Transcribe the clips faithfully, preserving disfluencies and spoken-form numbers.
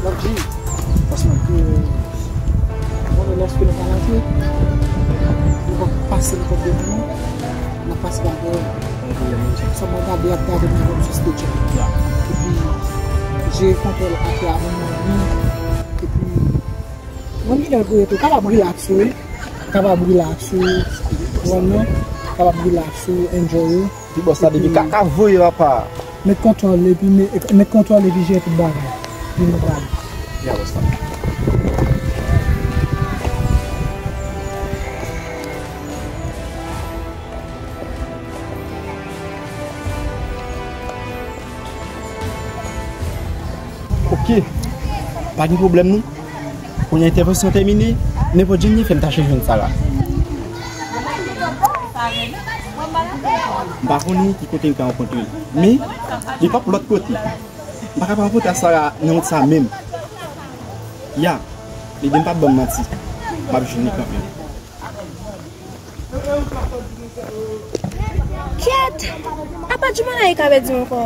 L ap jeye. Paske, konnen lòske nou pa rantre, nou pa pase nenpòt de moun, n ap pase pa dèyè. Sa mwen gade ap gade mwen kòm si se te djòb. Epi, jere kontwòl atè a menm mwen li. Epi, mwen gen lè pou yo tou kapab rilaks, wi. Kapab rilaks, wi. Ou konprann non? Kapab rilaks, wi, enjoy, wi. Ti bòs la depi kaka voye papa. Met kontwòl epi met, met kontwòl epi jere tout bagay. Epi nou prale. Ya bòs la. Ok. Pa gen pwoblèm non. Kounye a entèvansyon tèmine, nenpòt jan n ye fè n ta chanje jwenn Sara. M pa konnen ki kote m ka rankontre l. Men, li p ap lòt kote. M pa ka pa rankontre ak Sara nan wout sa menm. Ya, li di m p ap ban m manti. M ap jwenn li kanmenm. Kyèt! Apa Djoumanayika pèdi m ankò?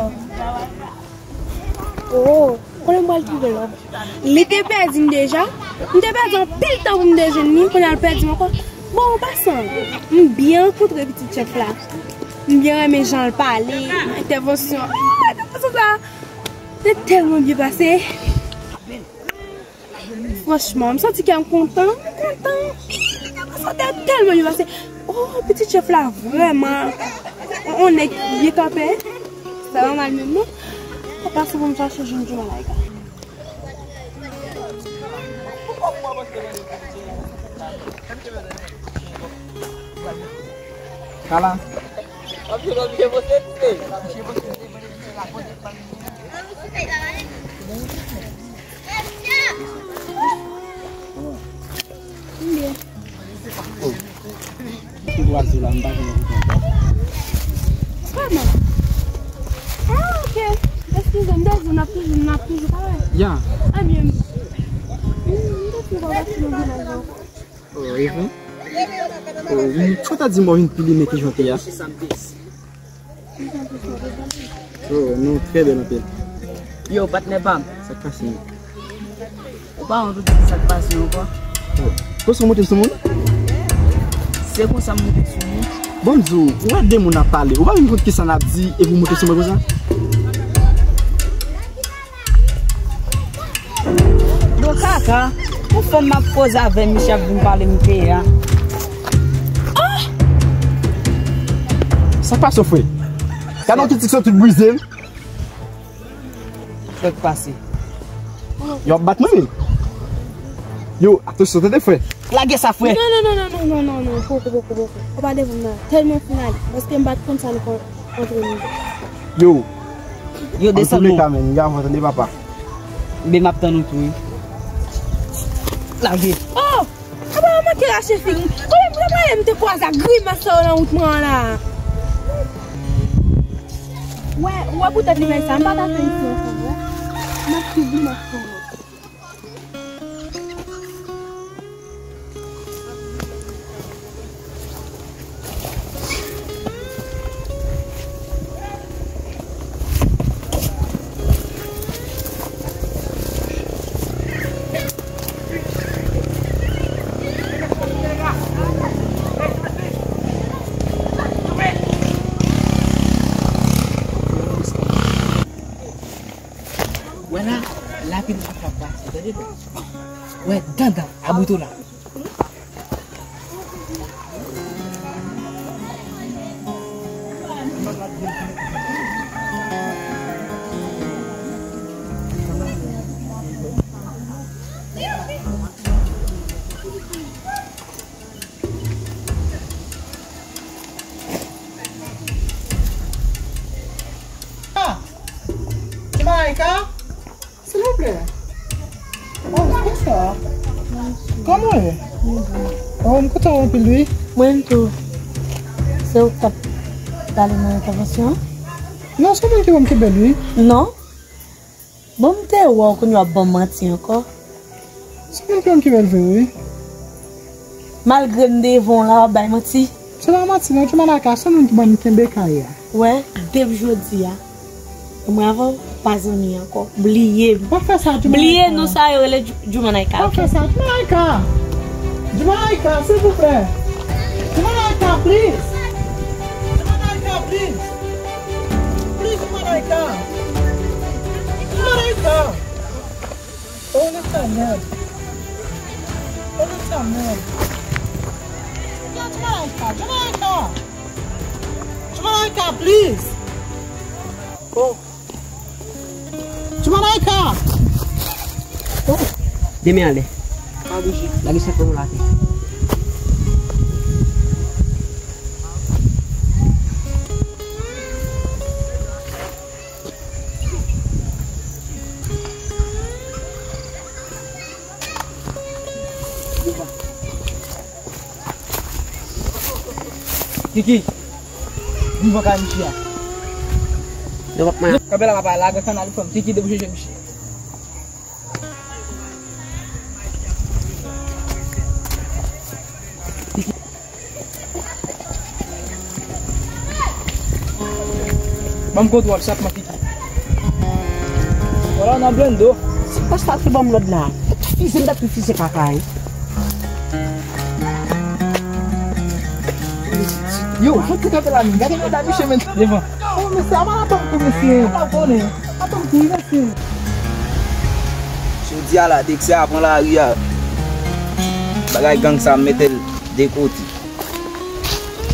Oh, konnen m pral twouve lòv. Li te pèdi m deja. M te pèdi anpil tan pou m te jwenn li, kounye a l pèdi m ankò. Bon, an pasan, m byen rankontre pitit chèf la. M byen renmen jan l pale, entèvansyon. Ah, entèvansyon sa te tèlman byen pase. Franchman, m santi kè m kontan, m kontan anpil. Sa te tèlman byen pase. Oh, pitit chèf la vrèman on, on nèg byen kanpe. Sa pa mal menm non. An pasan pou m chache jwenn Djoumanayika. Kala. Kòman? Ah, ok. Eskize m, m te di n ap toujou, n ap toujou parèy. Ya. Ebyen, m, m te di w pa pati nan vilaj la ankò. Oh, e vre? Oh, wi. Sa w ta di m w vin pi limen ke jan w te ye a? Oh, nou trè bèl anpil. Yo, patnè pa m. Sa k pase? Ou pa wont ou di sa k pase ankò? Oh, konsa w monte sou moun? Se konsa m monte sou moun. Bon, m di w, ou wè de moun ap pale. Ou pa vin konn kisa n ap di epi w monte sou mwen konsa? Do kaka, ou fè m ap koze avè misye ap vin pale m peye a. Oh! Sa k pase w, frè? Gade yon ti tik soti brize m. Sa k pase? Yo ap bat mwen, men. Yo, atansyon, tande, frè. Lage sa, frè. Non, non, non, non, non, non, non, non, poko, poko, poko. Ou pa devan m nan. Tèlman final, paske m pa t konn sa nou konn. Antre nou. Yo. Yo, desann nou. Antouka, men, m gen avan, tande, papa. Men m ap tann ou tou, wi. Lage. Oh! Apa w manke rache fig mwen? Konbyen pwoblèm m te kwaze ak grimas sa yo nan wout mwen an la? Wè, wè poutèt li fè sa, m pa ta fè isi ankò, wè. M ap suiv li, m ap fè. Wè la, lapid la k ap pase, tande byen. Wè, dandan, aboutou la. Ah! Ti Malaika? Silvouplè. Oh, bonswa. Kòman w ye? Oh, m kontan w anpil, wi. Mwen menm tou. Se ou k t ap pale nan entèvansyon an? Non, se ou menm ki ban m kenbe l, wi. Non. Bon, m te wè w kounye w ap ban m manti ankò. Se ou menm ki ban m kenbe l vre, wi. Malgre m devan w la, w ap bay manti. Se pa manti, non, Djoumanayika, se ou menm ki ban m kenbe kay la. Wè, depi jodi a, Mwen avè w pa zanmi ankò. Bliye m. Pa fè sa, Jumanaïka. Bliye non sa yo rele Ju-, Jumanaïka, ok? Pa fè sa, Jumanaïka! Jumanaïka, silvouplè! Jumanaïka, please! Jumanaïka, please! Please, Jumanaïka! Jumanaïka! Oh, look at that. Oh, look at that. Yo, Jumanaïka, Jumanaïka! Jumanaïka, please! Oh. Jumanaïka! Oh. Demen anlè. Pa bouje. Lage chak pou m lave. Kiki, vin bò kay misye a. Yo p ap mwen. Kanpe la, papa, lage sandal fanm. Kiki, deboche je misye. Ban m kontwòl, chak mwen pipi. Vwala, nan blendo. Se pa sa ki ban m lòd la. Fize m dat fize kaka, wi. Yo, fout ti kanpe la, men. Gade lòd a misye, men. Devan. Oh, mesye, a pa la bank pou mesye. A pa konnen. A pa pou mesye. Jodi a la, Dexter a pran lari a. Bagay gang sa, m mete l de kote.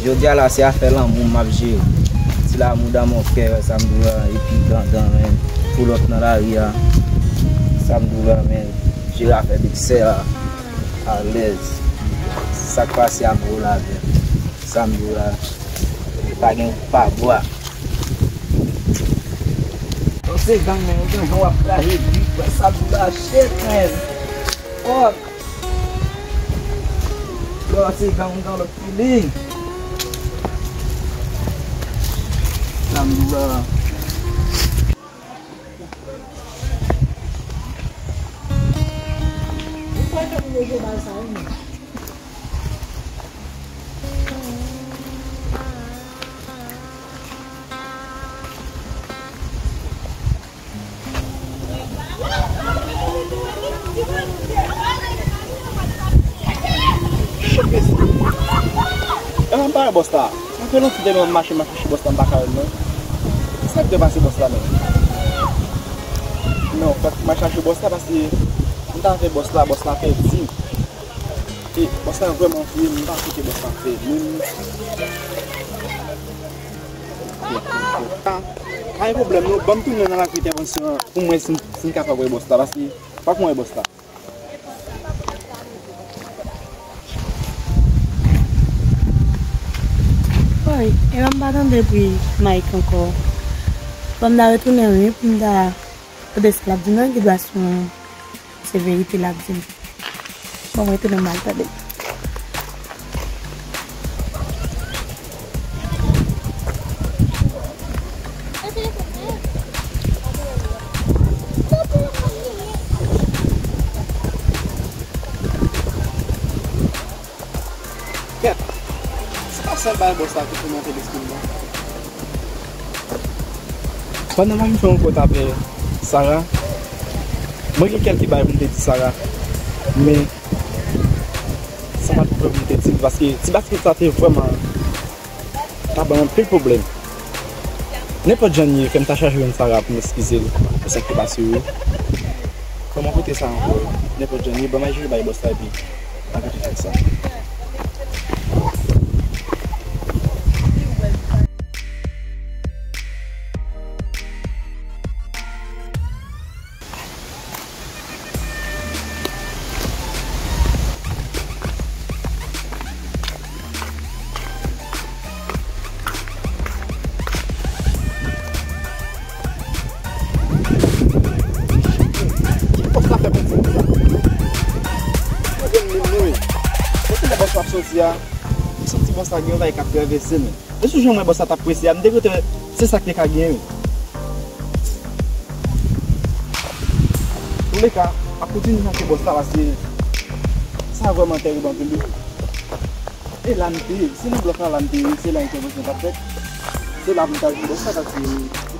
Jodi a la, se afè lanmou m ap jere. Ti l'amour dans mon cœur, sa m di w la, epi dandan, men, pou lòt nan lari a, sa m di w la, men, jere afè Dexter a, alèz. Sa k pase a gwo lavè. Sa m di w la, pa gen pa bwa. Yo, se gang, men, yo gen jan w ap kraze bif, sa m di w la, shit, man. Fuck. Yo, se gang, m gen lòt feeling. Sa m di w la. Ou kwè ke pou yo jwe bal sa, wi, men. Shit, mesye. Epa m pa wè bòs la. Sa fè lontan depi m ap mache, m ap chèche bòs la, m pa ka wè l, non. Sa k te pase bòs la, menm? Non, fòk m al chache bòs la, paske m ta fè bòs la, bòs la pèdi. E bòs la vrèman fou, m pa koute bòs la fè menm. Pa gen pwoblèm, non. Ban m tounen nan lakou entèvansyon an pou m wè si m, si m kapab wè bòs la, paske fòk mwen wè bòs la. Woy, epa m pa tande bri Mike ankò. Fò m ta retounen, wi, pou m ta tande sa l ap di, non, ki dwa sou mwen. Se verite l ap di m. Bon, mwen tounen m al tande l. Kèt, se pa sèl bagay bòs la ki tou monte lespri m, non. Pandan m ap fè yon kòt avè Sara, mwen gen kèlke bagay pou m te di Sara, men sa pa t pou m te di l, paske ti baskèt sa te vrèman ta ban m anpil pwoblèm. Nenpòt jan l ye, kè m ta chache jwenn Sara pou m eskize l pou sa k te pase yo. Fò m koute sa ankò. Nenpòt jan l ye, ban m al jere bay bòs la epi n a kontinye sa. Ki bòs la fè pèdi konsa? Mwen gen moun mwen. Kote lè bòs la ap soti a? M santi bòs la gen yon bagay k ap travèse l. E sou jan mwen bòs la t ap prese a, m te kwè se sa k te ka genyen. Antouleka, m ap kontinye chache bòs la paske sa vrèman tèrib anpil wi. E la m te ye, se nan blòk la, la m te ye, se la entèvansyon t ap fèt. Se la pou m t al jwenn bòs la paske m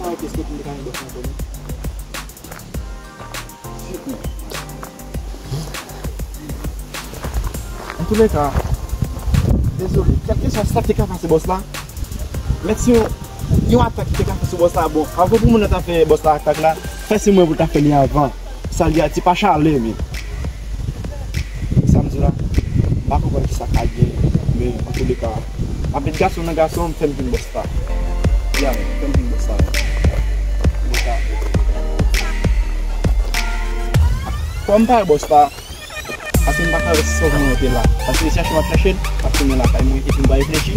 pa Ok, se te pou m te ka jwenn bòs la ankò, non. Antouleka, dezole, kèlkeswa sa k te ka pase bòs la, mèt se yon, yon atak ki te ka fèt sou bòs la. Bon, avan pou moun nan ta fè bòs la atak la, fè se mwen pou ta fè li avan. Sa li a ti pa chale, men. Sa m di la, m pa konprann kisa k ap gen, men antouleka, m ap met gason nan gason, m fè m jwenn bòs la. Ya, m fè m jwenn bòs la. Bòs la. Kòm m pa wè bòs la, paske m pa ka wè si se ou menm rete la. Paske se chache m ap chache l, m ap tounen lakay mwen, epi m pa reflechi,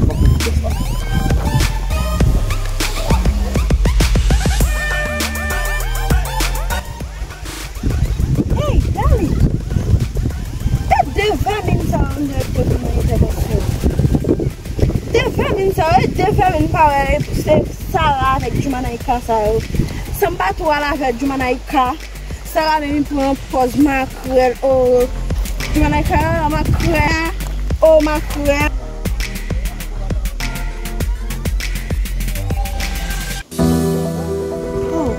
fòk m jwenn bòs la. Hey, Dali! E de vèmin sa yo nou ret pou nou nan entèvansyon. De vèmin sa yo, e de vèmin parèy, se Sara avèk Jumanaïka sa yo. San m pa tou al avè Jumanaïka, Sara menm li pran pòz makrèl, o, Jumanaïka, makrèl, o, makrèl. Oh,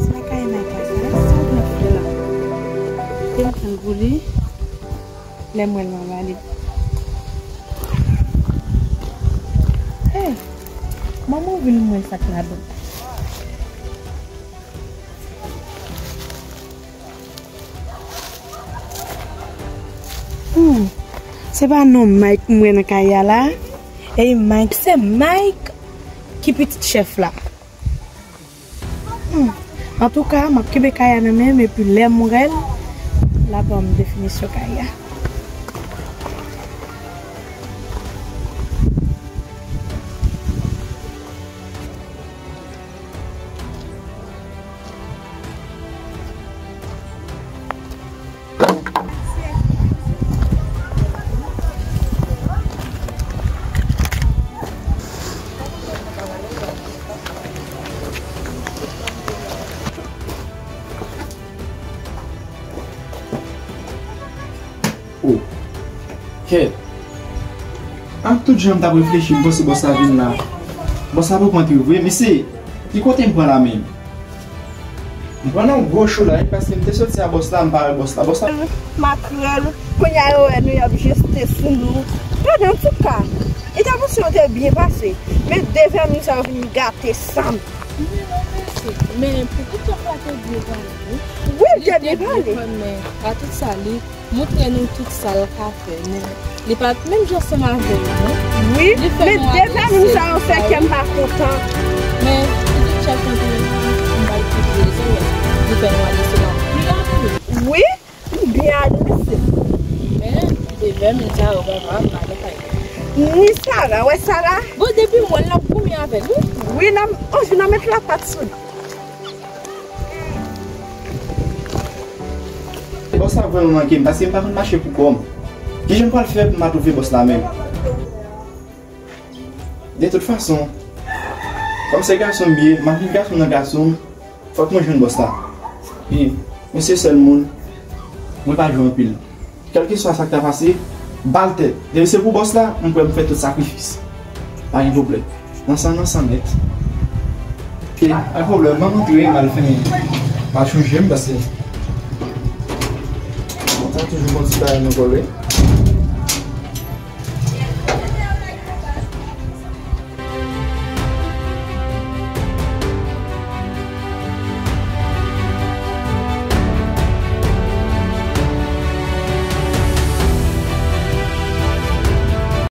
se pa kay Maïka sa, sa w gen fè la? Te m pran pou li, lè m wè l m anbale. Hey, manman w vin mwen sa k ladan. Hmm, se pa non Mike m wè nan kay a la. E Mike, se Mike ki pitit chèf la. Hmm. Antouka, m ap kenbe kay a nan men m, epi lè m wè l, l ap ban m definisyon kay a. Oh. Kèt. Ak tout jan m t ap reflechi, m panse bòs la vin la. Bòs la poko antre vre, mesye. Ki kote m pran la menm? M pran nan gwo cho la, wi, paske m te soti a bòs la, m pa wè bòs la. Bòs la. Makrèl, kounye a yo wè nou, y ap jeste sou nou. Pandan tout ka, entèvansyon an te byen pase, men de vèmin sa yo vin gate san m. Men pou tout chèf la te byen pale, wi. Wi, l te byen pale. Li te byen pale, men a tout sa, li montre nou tout sa l ka fè, men li pa t menm jan ansanm avè nou, non. Wi, men de vèmin sa yo fè kè m pa kontan. Men, pitit chèf mwen te menm, m ba l tout rezon, li fè nou ale sou la pli anpil. Wi, m byen adrese. Men, de vèmin sa yo pa va mal fè. Ni Sara, wè Sara? Bon, depi m wè l, l ap goumen avè l, wi. Wi, nan, on jou nan met lapat sou li. Bòs la vrèman manke m, paske m pa konn mache pou kò m. Kijan m pral fè pou m pa twouve bòs la menm? De tout fason, kòm se gason m ye, m ap viv gason nan gason m, fòk mwen jwenn bòs la. E mwen se sèl moun, mwen pa jwe anpil. Kèlkeswa sa k ta pase, ba l tèt. Depi se pou bòs la, m prè pou fè tout sakrifis. Pa gen pwoblèm. Nan san, nan san nèt. Ok, pa gen pwoblèm, m ap antre, m al fè, m al chanje m, paske sa toujou gon ti bagay nan kò l, wi.